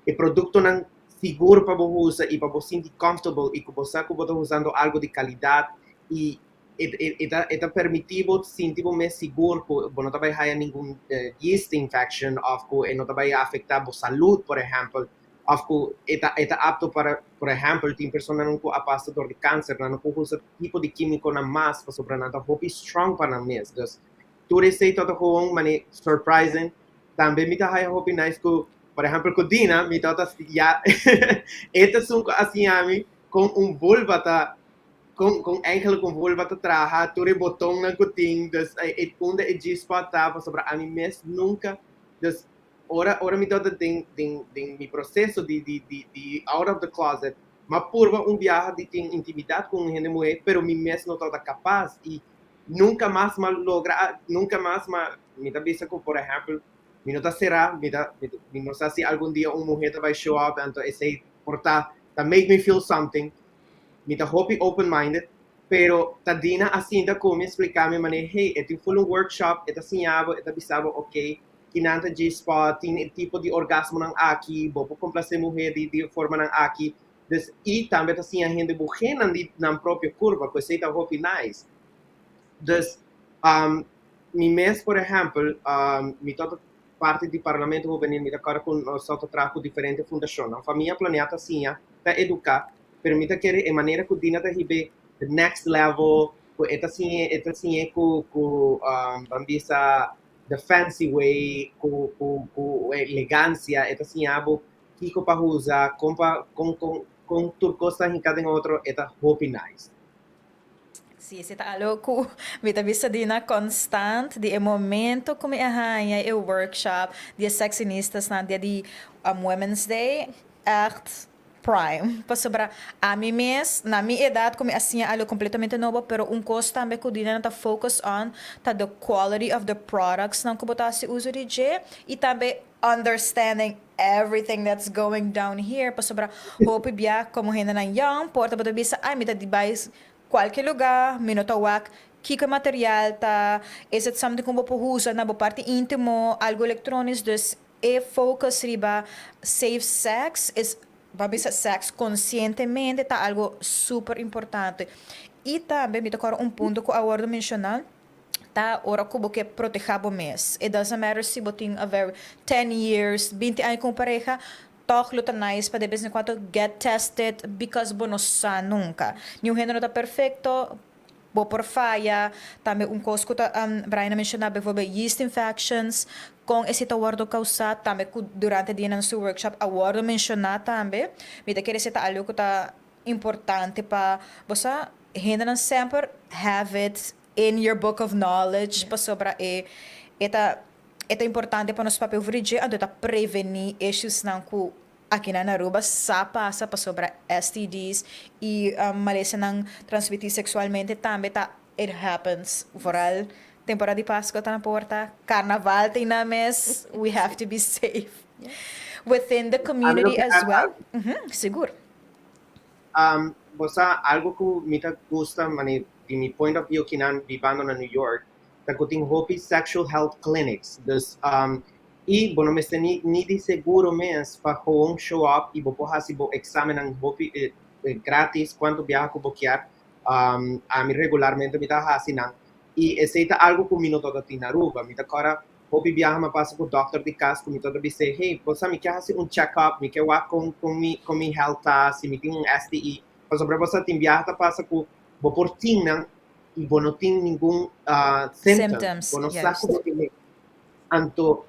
e productonan sigur pa bo usa y pa bo sinti comfortable y cu bo sa cu bo ta usando algo di calidad y e ta permiti bo sinti bo mes sigur cu bo no ta bay haya ningun yeast infection of cu e no ta bay afecta bo salud, por ehempel, of cu e ta apto para, por ehempel, tin personanan cu a pasa door di cancer, nan no por usa tipo di quimiconan mas pasobra nan ta hopi strong pa nan mes. Dus tur esey ta gewoon mane surprising. Tambe mi ta haya hopi nice cu, por ehempel, cu Dina, mi ta ya e ta esun cu a siña mi con un vulva ta con eigenlijk un vulva ta traha, tur e botonnan cu tin, dus e unda e G-spot ta, pasobra ami mes nunca, dus ora mi tabata den mi proceso di out of the closet, m'a purba un biaha di tin intimidad cu un hende muhe, pero mi mes no tabata capaz y nunca mas m'a logra, nunca mas m'a, mi ta bisa cu, por ehempel, mi no ta cera, mi no sa si algun dia un muhe ta bay show up, anto esey por ta make me feel something. Mi ta hopi open-minded, pero ta Dina a sinta cu mi explica mi mane, hey, e tin full un workshop, e ta siñabo, e ta bisabo, ok, kinan ta G-spot, tin e tipo di orgasmonan aki, bo por complace muhe di formanan aki, dus, y tambe ta siña hende muhenan di nan propio curva, cu esey ta hopi nice. Dus, mi mes, por ehempel, mi ta parti di Parlamento Hubenil, mi ta cara cu nos ta traha cu diferente fundacionnan. Famia Planea ta siña, ta educa, pero mi ta kere e manera cu Dina ta hibe the next level, cu e ta siña cu, ban bisa, the fancy way, cu elegancia, e ta siña bo kico pa usa, con pa con tur cos ta hinca den otro, e ta hopi nice. Si, esey ta algo cu mi ta bisa Dina constant di e momento cu mi a haya e workshop di sexinistas na dia di Women's Day, echt prime. Pasobra ami mes, na mi edad, cu mi a siña algo completamente nobo, pero un cos tambe cu Dina ta focus on ta the quality of the products nan cu bo ta haci uso di dje y tambe understanding everything that's going down here, pasobra hopi bia como hendenan young por ta bo ta bisa, ay, mi ta di bay cualkier lugar, mi no ta wak kiko material ta, is it something cu bo por usa na bo parti intimo, algo electronics. Dus e focus riba safe sex is, ban bisa, sex conscientemente ta algo super importante. Y tambe mi ta corda un punto cu a wordo menciona ta ora cu bo ke proteha bo mes. It doesn't matter si bo tin a very 10 years, 20 aña cu pareha. Toch lo ta nice pa de bes en cuando get tested because bo no sa nunca. Niun hende no ta perfecto, bo por faya. Tambe un cos cu ta Brian a menciona, bijvoorbeeld yeast infections, con esey ta wordo causa, tambe cu durante dianan su workshop a wordo menciona tambe. Mi ta kere esey ta algo cu ta importante pa bo sa, hendenan semper have it in your book of knowledge pasobra e ta importante pa nos papia over dje, anto ta preveni issues nan cu aki na Aruba sa pasa, pasobra STDs y malesanan transmiti sexualmente tambe ta, it happens. Vooral temporada di Pasco ta na porta, Carnaval tin na mes, we have to be safe within the community as well. Sigur. Bo sa, algo cu mi ta gusta, mane, di mi point of view akinan bibando na New York, ta cu tin hopi sexual health clinics. Dus, y bo no mester ni di seguro mes pa gewoon show up y bo por haci bo examen hopi gratis cuanto biaha cu bo kier. Ami regularmente mi ta haci nan. Y esey ta algo cu mi no tabata tin na Aruba. Mi ta corda hopi biaha mi a pasa cu dokter di cas cu mi tabata bisa, "Hey, bo sa, mi kier haci un check-up, mi kier wak con mi health ta, si mi tin un STI." Pasobra bo sa, tin biaha ta pasa cu bo por tin nan y bo no tin ningun symptom. Symptoms, Bo no sa cu bo tin. Anto,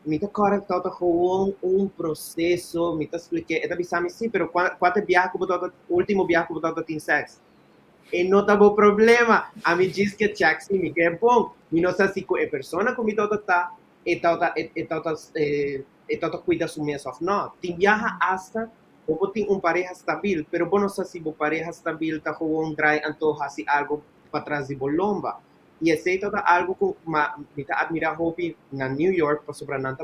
mi ta corda tabata gewoon un proceso, mi ta explica, e ta bisa mi, "Si, pero cua ta biaha cu bo tabata, ultimo biaha cu bo tabata tin sex?" E no ta bo problema. Ami djis ke check si mi ke bon. Mi no sa si cu e persona cu mi tabata ta, e tabata cuida su mes of no. Tin biaha hasta bo por tin un pareha stabil, pero bo no sa si bo pareha stabil ta gewoon draai anto hasi algo patras di bo lomba. Y esey ta algo cu mi ta admira hopi na New York, pasobra nan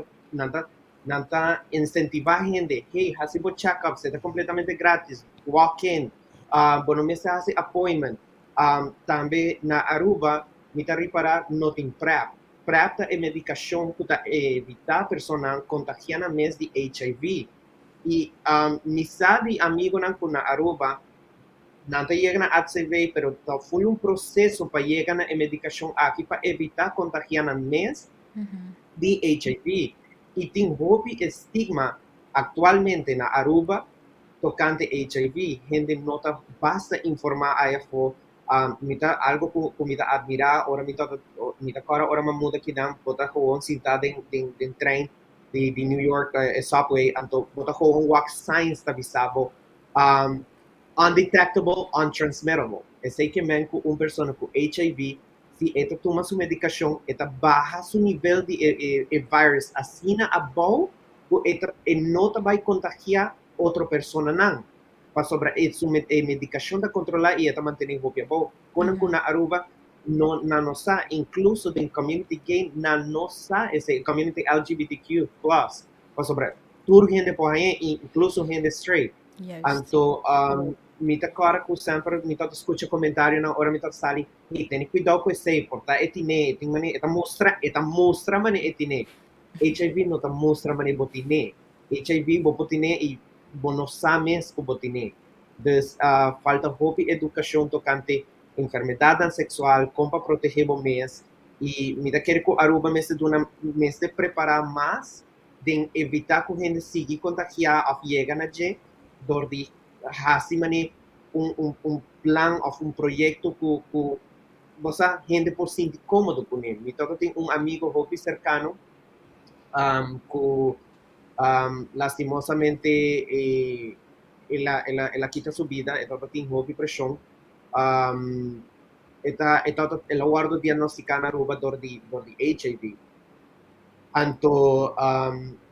ta incentiva hende, "Hey, hasi bo check-up, ta completamente gratis, walk in, bo no mester hasi appointment." Tambe na Aruba, mi ta ripara, no tin PrEP. PrEP ta e medicacion cu ta evita persona contagia nan mes di HIV. Y mi sa di amigonan cu na Aruba, nan ta yega na HCV, pero ta full un proceso pa yega na e medicacion aki pa evita contagia nan mes di HIV. Y tin hopi estigma actualmente na Aruba tocante HIV. Hende no ta basta informa afo. Mi ta algo cu mi ta admira ora mi ta corda ora mi a muda akinan, bo ta gewoon sinta den trein di New York, subway, anto bo ta gewoon wak signs ta bisa bo "undetectable, untransmittable". Esey kiermen cu un persona cu HIV, si e ta tuma su medicacion, e ta baha su nivel di e virus asina abou, cu e no ta bay contagia otro personanan. Pasobra e medicacion ta controla y e ta mantene hopi abou. Cu na Aruba no nan no sa, incluso den community gay nan no sa, esey community LGBTQ+. Pasobra tur hende por hañ'e, incluso hende straight. Anto, mi ta corda cu semper mi ta scucha comentarionan ora mi ta sali, "Hey, tene cuidado cu esey, por ta e tine, e tin mane, e ta mustra mane e tine." HIV no ta mustra mane bo tine. HIV bo por tine y bo no sa mes cu bo tine. Dus falta hopi educacion tocante enfermedad sexual, con pa protege bo mes. Y mi ta kere cu Aruba mester duna, mester prepara mas den evita cu hende sigui contagia of yega na dje, door di hasi mane un plan of un proyecto cu bo sa, hende por sinti comodo cune. Mi tabata tin un amigo hopi cercano cu lastimosamente el a kita su bida, e tabata tin hopi presion. El a wordo diagnostica na Aruba door di HIV. Anto,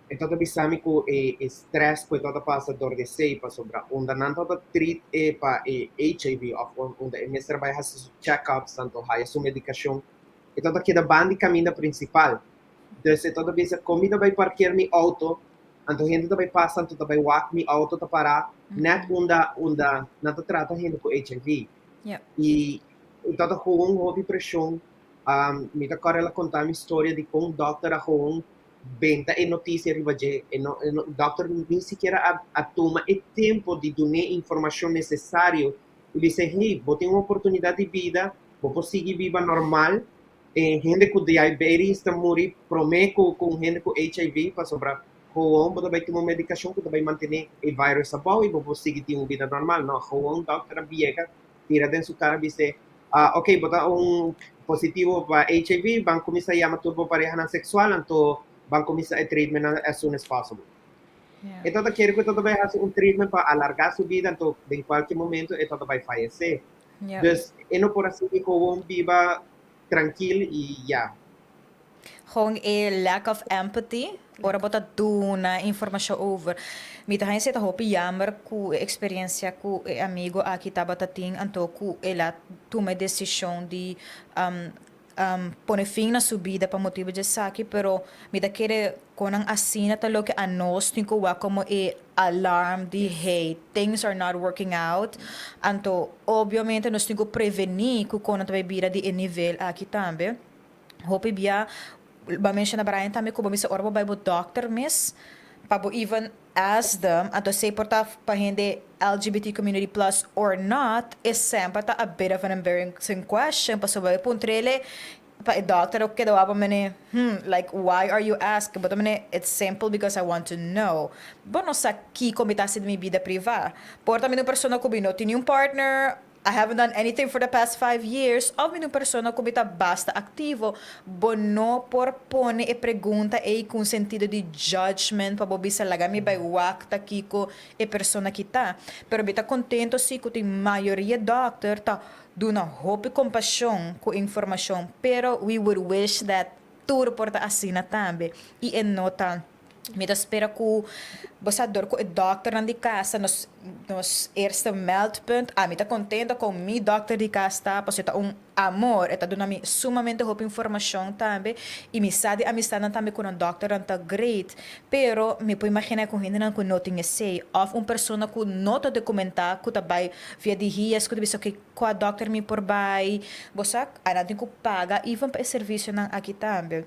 e tabata bisa mi cu e stress cu e tabata pasa door di esey, pasobra unda nan tabata treat e pa e HIV of unda e mester bay hasi su check-ups, anto haya su medicacion, e tabata keda banda di caminda principal. Dus e tabata bisa, "Con mi ta bay parkeer mi auto, anto hende ta bay pasa, anto ta bay wak mi auto ta para net unda nan ta trata hende cu HIV." Y e tabata gewoon hopi presion. Mi ta corda el a conta mi historia di con dokter a gewoon benta e noticia riba dje. E no, e no, dokter ni sikiera a tuma e tempo di duna informacion necesario y bisa, "Hey, bo tin un oportunidad di bida, bo por sigui biba normal." Hende cu diabetes ta muri prome cu hende cu HIV, pasobra Gewoon bo ta bai tuma un medikashon ku ta bai mantené e virus abou i bo por sigui tin un bida normal. No, gewoon dòkter a biega tira den su kara bis'é, ah, ok, bo ta un positivo pa HIV, ban kuminsá yama tur bo parehanan seksual, anto ban kuminsá e treatmentnan as soon as possible. E tabata kere ku e tabata bai hasi un treatment pa alargá su bida, anto den kualke momento e tabata bai fayesé. Dus e no por a sigui gewoon biba trankil i ya. Gewoon e lack of empathy ora bo ta duna informacion over. Mi ta haña si e ta hopi jammer cu e experiencia cu e amigo aki tabata tin anto cu el a tuma e decision di pone fin na su bida pa motibo di esaki, pero mi ta kere con nan asina ta loke anos tin cu wak como e alarm di hey, things are not working out, anto obviamente nos tin cu preveni cu con nan ta bay bira di e nivel aki tambe. Hopi bia, bo a menciona Brian tambe cu bo mester ora bo bay bo dokter mes pa bo even ask them, anto esey por ta pa hende LGBT community plus or not, e semper ta a bit of an embarrassing question pasobra bo a puntr'ele pa e dokter lo keda wak bo mene hmm like why are you asking, bo ta mene it's simple because I want to know. Bo no sa kico mi ta haci den mi bida priva. Por ta mi ta un persona cu mi no tin niun partner. I haven't done anything for the past 5 years, of mi ta un persona cu mi ta basta activo, bo no por pone e pregunta ey cu un sentido di judgment pa bo bisa laga mi bay wak ta kico e persona ki ta. Pero mi ta contento si cu tin mayoria doctor ta duna hopi compasion cu informacion, pero we would wish that tur por ta asina tambe y e no ta. Mi ta spera cu bo sa door cu e dokternan di cas ta nos eerste meldpunt. Ami ta contento con mi dokter di cas ta pasobra e ta un amor. E ta duna mi sumamente hopi informacion tambe y mi sa di amistadnan tambe cu nan dokternan ta great. Pero mi por imagina cu hendenan cu no tin esey of un persona cu no ta documenta cu ta bay via di hias cu ta bisa okay cua dokter mi por bay. Bo sa nan tin cu paga even pa e servicionan aki tambe.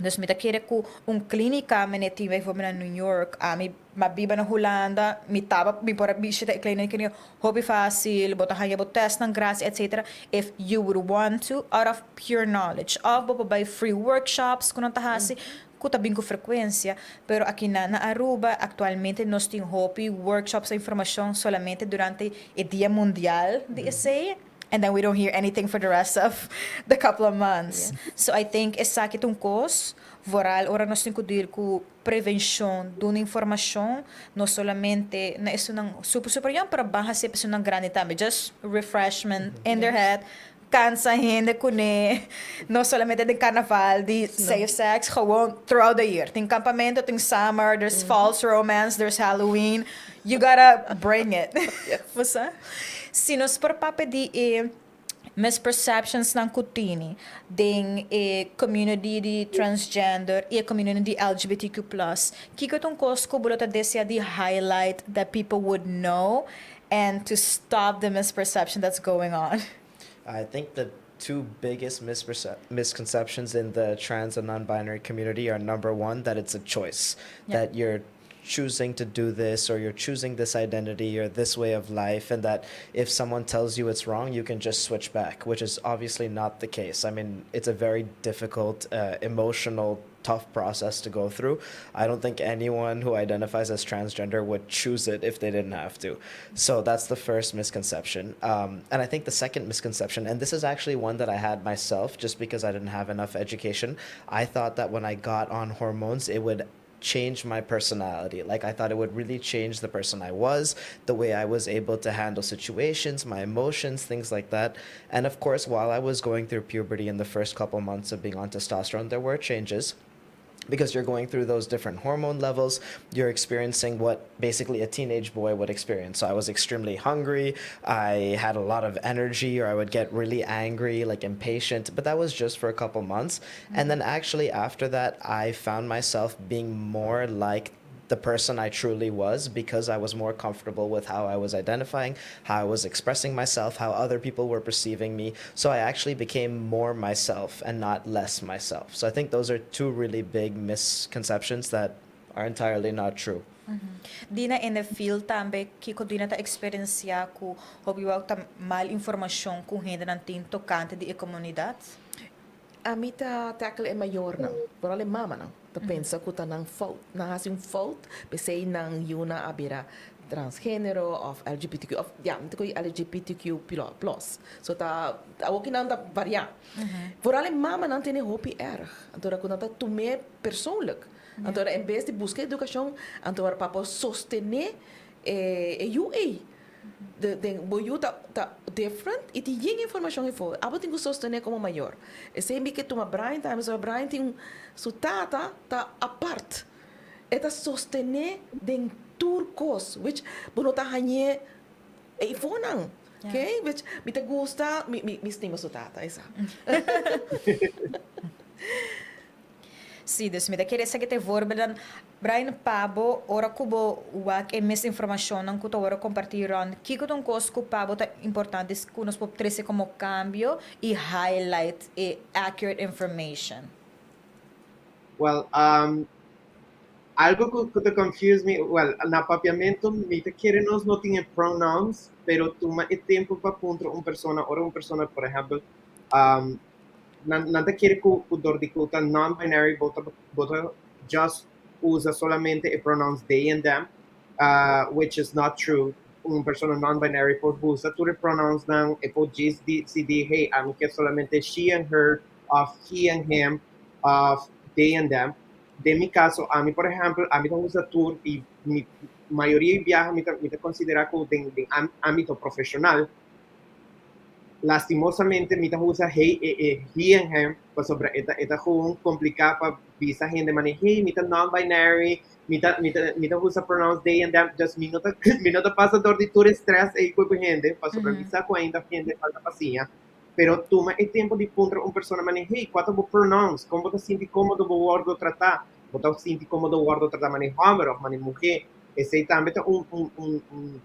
Dus mi ta kere ku un klínika mene tin bijvoorbeeld na New York, ami m'a biba na Hulanda, mi taba mi por a bishita e klínika hopi fácil, bo ta haña bo testnan gratis etcetera, if you would want to out of pure knowledge. Of bo por bai free workshops ku nan ta hasi ku ta bin ku frekuensia, pero aki na Aruba aktualmente nos tin hopi workshops di informashon solamente durante e dia mundial di esei. And then we don't hear anything for the rest of the couple of months. So I think esaki ta un cos, vooral ora nos tin cu deal cu prevencion, duna informacion, no solamente na esunnan super super young, pero ban haci pa esunnan grandi tambe. Just refreshment in their head, cansa hende cune, no solamente den carnaval di safe sex, gewoon throughout the year. Tin campamento, tin summer, there's false romance, there's Halloween. You gotta bring it. Bo sa? Si nos por papia di e misperceptions nan cu tini den e community di transgender y e community di LGBTQ+, kico ta un cos cu bo lo ta desea di highlight that people would know and to stop the misperception that's going on? I think the two biggest misconceptions in the trans and non-binary community are, number one, that it's a choice, that you're choosing to do this or you're choosing this identity or this way of life, and that if someone tells you it's wrong, you can just switch back, which is obviously not the case. I mean, it's a very difficult, emotional, tough process to go through. I don't think anyone who identifies as transgender would choose it if they didn't have to. So that's the first misconception. And I think the second misconception, and this is actually one that I had myself just because I didn't have enough education, I thought that when I got on hormones, it would change my personality. Like, I thought it would really change the person I was, the way I was able to handle situations, my emotions, things like that. And of course, while I was going through puberty in the first couple months of being on testosterone, there were changes because you're going through those different hormone levels. You're experiencing what basically a teenage boy would experience. So I was extremely hungry. I had a lot of energy, or I would get really angry, like impatient, but that was just for a couple months. And then actually after that, I found myself being more like the person I truly was because I was more comfortable with how I was identifying, how I was expressing myself, how other people were perceiving me. So I actually became more myself and not less myself. So I think those are two really big misconceptions that are entirely not true. Dina, in the field tambe, kiko Dina ta experiencia ku hopi ta mal informacion ku hendenan tin tocante di e comunidad? Ami ta tackle e mayornan, vooral e mamanan. Ta pensa ku ta nan fout, nan hasi un fout, p'esei nan yunan a bira transgenero of LGBTQ of ya mi ta kohe LGBTQ plus. So ta awoki nan ta varia. Vooral e mamanan tene hopi erg. Anto ora ku nan ta tum'é persoonlijk. Anto ora en bes di buska edukashon, anto ora pa por sostené e yu ei. Den bo yu ta ta different y tin yen informacion efo. Abo tin cu sostene como mayor. Esey mi ke tuma Brian tambe pasobra Brian tin un su tata ta apart. E ta sostene den tur cos which bo no ta hañe eyfonan. Okay which mi ta gusta mi mi stima su tata esa. Sí, dus mi ta kere esaki ta e voorbeelden. Brian, pa bo, ora ku bo wak e misinformashonnan ku ta wòrdu kompartí rònt, kiko ta un kos ku pa bo ta importante ku nos por trese komo kambio i highlight e accurate information? Well, algo ku ta confuse mi, well, na papiamentu mi ta kere nos no tin e pronouns, pero tuma e tempu pa puntra un persona, ora un persona, por ehèmpel, Nan ta kere ku dor di ku ta non-binary bo ta bo ta just usa solamente e pronouns they and them, which is not true. Un persona non-binary por usa tur e pronouns nan, e por djis disidi hey ami ke solamente she and her of he and him of they and them. Den mi kaso ami por ehèmpel ami ta usa tur i mi mayoria di biaha mi ta mi ta konsiderá ku den den ámbito profeshonal Lastimosamente mi ta usa he e e he en hem pasobra e ta e ta gewoon complica pa bisa hende mane hey mi ta non-binary mi ta mi ta mi ta usa pronouns they and them dus mi no ta mi no ta pasa door di tur e stress ey cu hende pasobra mi sa cu ainda hende falta pa siña pero tuma e tempo di puntra un persona mane hey cua ta bo pronouns con bo ta sinti comodo bo wordo trata bo ta sinti comodo wordo trata mane homber of mane muhe esey tambe ta un un un un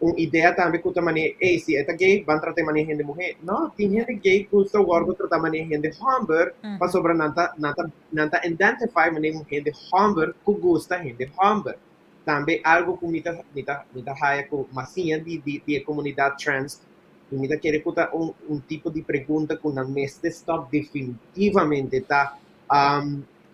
Un idea tambe ku ta manera, ey, si e ta gay, ban trata e manera hende muhé. No, tin hende gay ku ta wòrdu tratá manera hende hòmber pasobra nan ta, nan ta, nan ta identify manera un hende hòmber ku gusta hende hòmber. Tambe algu ku mi ta, mi ta, mi ta haya ku mas siña di, di, di e komunidat trans i mi ta kere ku ta un, un tipo di pregunta ku nan mester stòp definitivamente ta,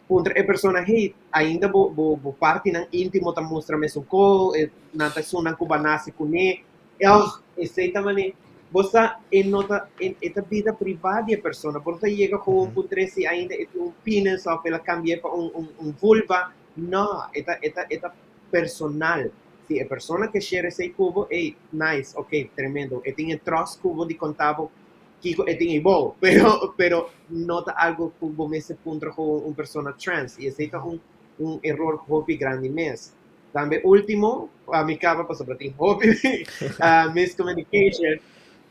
Puntra e persona, hey, ainda bo bo bo partinan íntimo ta mustra mesun ko, e nan ta esunnan ku bo a nase kuné. Ugh, esei ta manera, bo sa e no ta e e ta bida privá di e persona, bo no ta yega gewoon puntr'é si ainda e tin un penis òf el a kambi'é pa un un un vulva, no, e ta e ta e ta personal. Si e persona ke share esei ku bo, ey, nice, ok, tremendo, e tin e tròst ku bo di konta bo Kiko e tin ei-bo, pero pero no ta algo ku bo mester puntra ku un persona trans i esei ta un un eror hopi grandi mes. Tambe ultimo, pa mi kaba pasobra tin hopi miscommunication,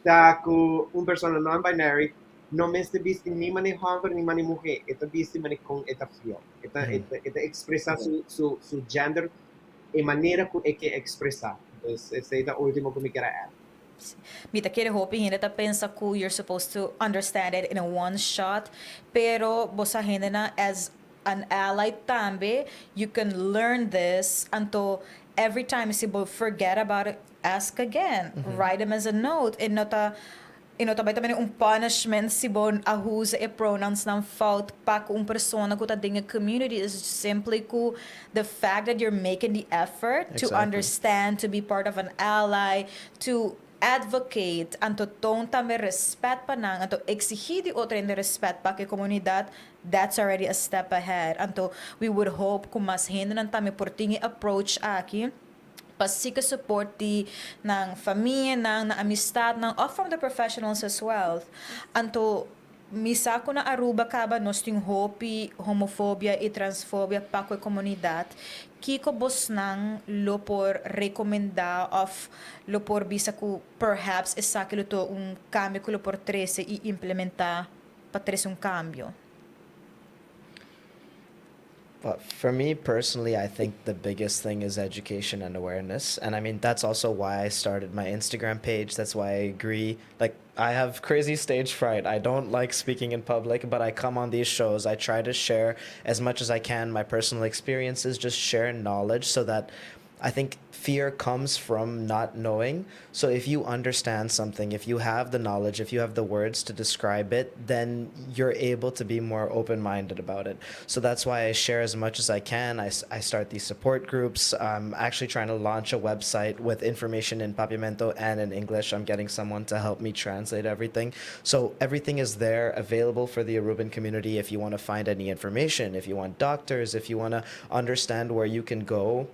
ta ku un persona non-binary no mester bisti ni manera hòmber ni manera muhé, e ta bisti manera kon e ta feel, e ta e ta ekspresá su su su gender e manera ku e ke ekspresá. Entonces esei ta ultimo ku mi kier a add. Mi ta kere hopi hende ta pensa ku you're supposed to understand it in a one shot, pero bo sa hendenan as an ally tambe you can learn this anto every time si bo forget about it ask again, write them as a note, e no ta e no ta bai ta bini un punishment si bo a usa e pronouns nan fout pa ku un persona ku ta den e community is simply ku the fact that you're making the effort to understand, to be part of an ally, to advocate, anto toon tambe respet pa nan, anto exigi di otro hende respet pa cu e comunidad, that's already a step ahead. Anto we would hope cu mas hendenan tambe por tin e approach aki pa seek a support di nan famianan, nan amistadnan of from the professionals as well. Anto Mi sa ku na Aruba kaba nos tin hopi homofobia i transfobia pa ku e komunidat. Kiko bosnan lo por rekomendá òf lo por bisa ku perhaps esaki lo ta un kambio ku lo por trese i implementá pa trese un kambio? But for me personally, I think the biggest thing is education and awareness. And I mean, that's also why I started my Instagram page. That's why I agree. Like, I have crazy stage fright. I don't like speaking in public, but I come on these shows. I try to share as much as I can my personal experiences, just share knowledge so that I think fear comes from not knowing. So if you understand something, if you have the knowledge, if you have the words to describe it, then you're able to be more open minded about it. So that's why I share as much as I can. I start these support groups. I'm actually trying to launch a website with information in Papiamento and in English. I'm getting someone to help me translate everything. So everything is there available for the Aruban community if you want to find any information, if you want doctors, if you want to understand where you can go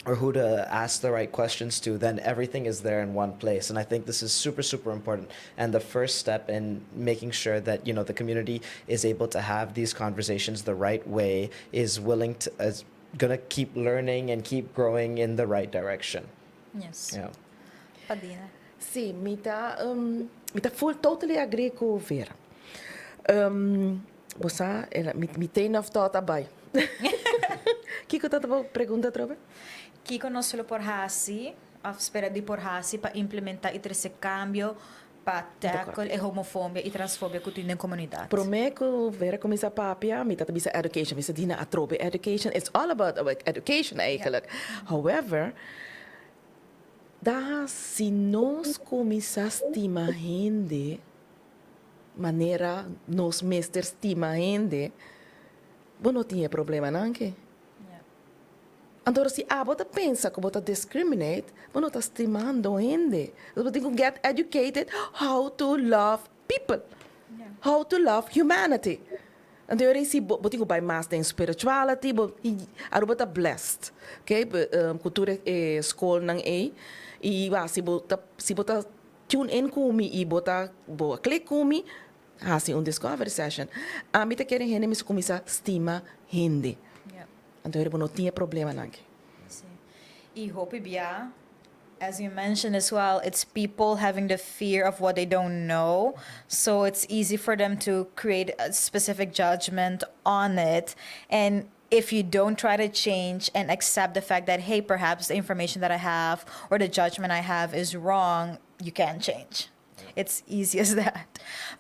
or who to ask the right questions to, then everything is there in one place. And I think this is super, super important. And the first step in making sure that the community is able to have these conversations the right way, is willing to, is gonna keep learning and keep growing in the right direction. Pa Dina. Si, mi ta full totally agree cu Vera. Bo, mi train of thought a bay. Kico ta e pregunta atrobe? Kico nos lo por hasi, of spera di por hasi pa implementa y trece cambio pa tackle e homofobia y transfobia cu tin den comunidad. Prome cu Vera cuminsa papia, mi ta bisa education, mi sa Dina atrobe education. It's all about education eigenlijk. However, da si nos cuminsa stima hende, manera nos mester stima hende, bo no tin problema nan ke. Anto, si abo ta pensa cu bo ta discriminate, bo no ta stimando hende. Bo tin cu get educated how to love people. How to love humanity. Anto, si bo tin cu bay mas den spirituality, bo Aruba ta blessed. Okay? Cultura eh, scol nan e y ba, si bo ta tune in cu mi y bo ta bo click cu mi, hasi un discovery session. Ami ta kere hende mester cuminsa stima hende. Anto, bo no tin problema nan. Si. Y hopi bia, as you mentioned as well, it's people having the fear of what they don't know. So it's easy for them to create a specific judgment on it. And if you don't try to change and accept the fact that, hey, perhaps the information that I have or the judgment I have is wrong, you can't change. It's easy as that.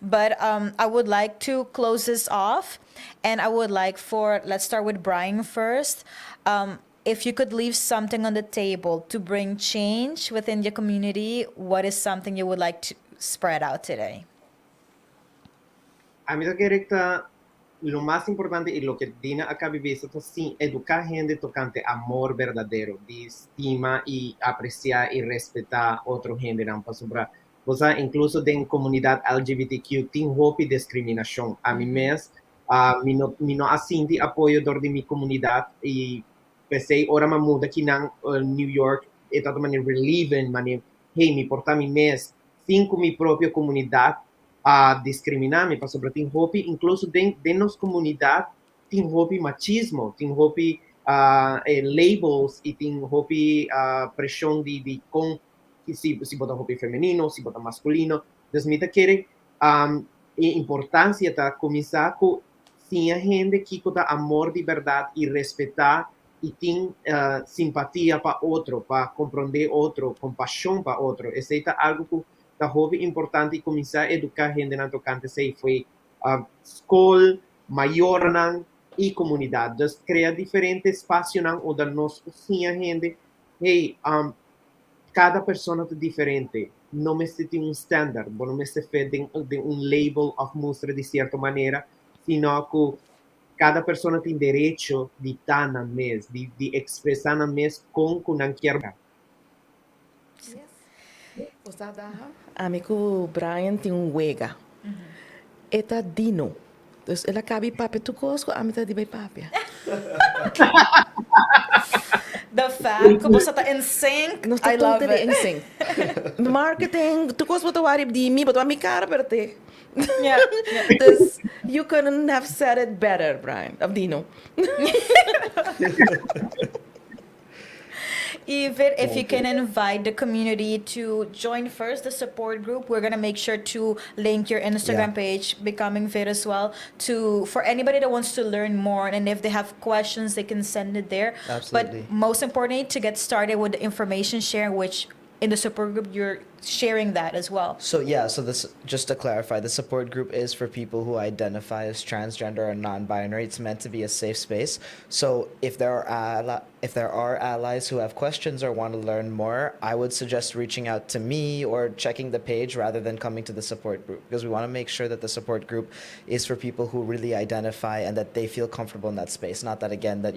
But I would like to close this off, and I would like for, let's start with Brian first. If you could leave something on the table to bring change within your community, what is something you would like to spread out today? Ami ta kere ta lo mas importante y loke Dina a caba di bisa, si, educa hende tocante amor berdadero, di stima y aprecia y respeta otro hende nan pasobra. Bo incluso den comunidad LGBTQ tin hopi discriminacion. Ami mes, mi no a sinti apoyo door di mi comunidad y pesey ora m'a muda aki na New York e ta manera relieving, manera, hey, mi por ta mi mes sin cu mi propio comunidad a discrimina mi, pasobra tin hopi, incluso den nos comunidad tin hopi machismo, tin hopi labels y tin hopi presion di con si bo ta hopi femenino, si bo ta masculino. Dus mi ta kere e importancia ta cuminsa cu siña hende kico ta amor di berdad y respeta y tin simpatia pa otro, pa comprende otro, compasion pa otro. Esey ta algo cu ta hopi importante y cuminsa educa hende na tocante esey for di scol, mayornan y comunidad. Dus crea diferente espacio unda nos siña hende, hey, cada persona ta diferente. No mester tin un standard, no mester fit den un label of mustra di cierto manera, sino cu cada persona tin derecho di ta nan mes, di expresa nan mes con nan kier. Ami cu Brian tin un wega. E ta Dino. Dus el a caba di papia tur cos, ami ta di bay papia. The fact cu boso ta in sync, Nos ta I love totally it. in sync. Marketing, tur cos bo ta worry di mi, bo ta mi cara perte. Dus you couldn't have said it better, Brian. Of Dino. Even if you can invite the community to join first the support group, we're gonna make sure to link your Instagram page, Becoming Fit as well, to for anybody that wants to learn more, and if they have questions, they can send it there. Absolutely. But most importantly, to get started with the information sharing, which in the support group you're Sharing that as well. So yeah, so this, just to clarify, the support group is for people who identify as transgender or non-binary. It's meant to be a safe space. So if there are allies who have questions or want to learn more, I would suggest reaching out to me or checking the page rather than coming to the support group, because we want to make sure that the support group is for people who really identify and that they feel comfortable in that space. Not that, again, that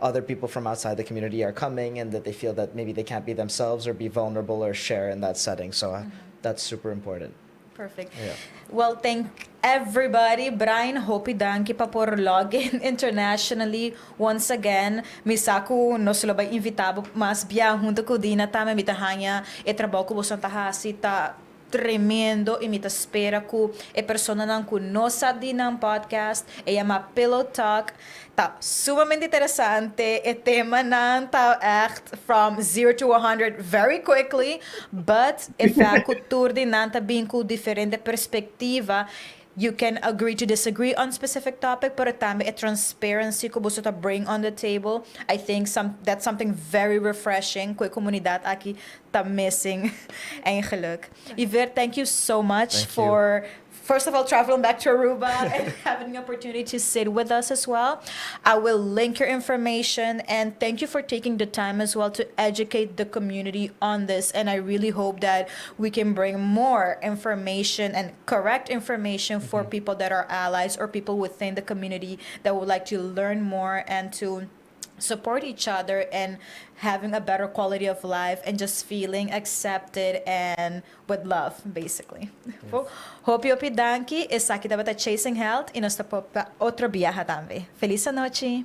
other people from outside the community are coming and that they feel that maybe they can't be themselves or be vulnerable or share in that setting. So that's super important. Perfect. Yeah. Well, thank everybody. Brian, hopi danki pa por login internationally once again. Mi sa cu nos lo bay invita bo mas bia hunto cu Dina tambe. Mi ta haya e trabou cu boso ta hasi ta tremendo y mi ta spera cu e personanan cu no sa di nan podcast, e yama Pillow Talk. Ta sumamente interesante. E temanan ta echt from 0 to 100 very quickly, but e fact cu tur di nan ta bin cu diferente perspectiva. You can agree to disagree on specific topic, pero tambe e transparency cu boso ta bring on the table. I think that's something very refreshing cu e comunidad aki ta missing eigenlijk. Iver, thank you so much Thank you. For first of all traveling back to Aruba and having the opportunity to sit with us as well. I will link your information, and thank you for taking the time as well to educate the community on this. And I really hope that we can bring more information and correct information for people that are allies or people within the community that would like to learn more and to support each other and having a better quality of life and just feeling accepted and with love, basically. Hopi hopi danki. Esaki tabata Chasing Health y nos ta otro biaha tambe. Feliz nochi.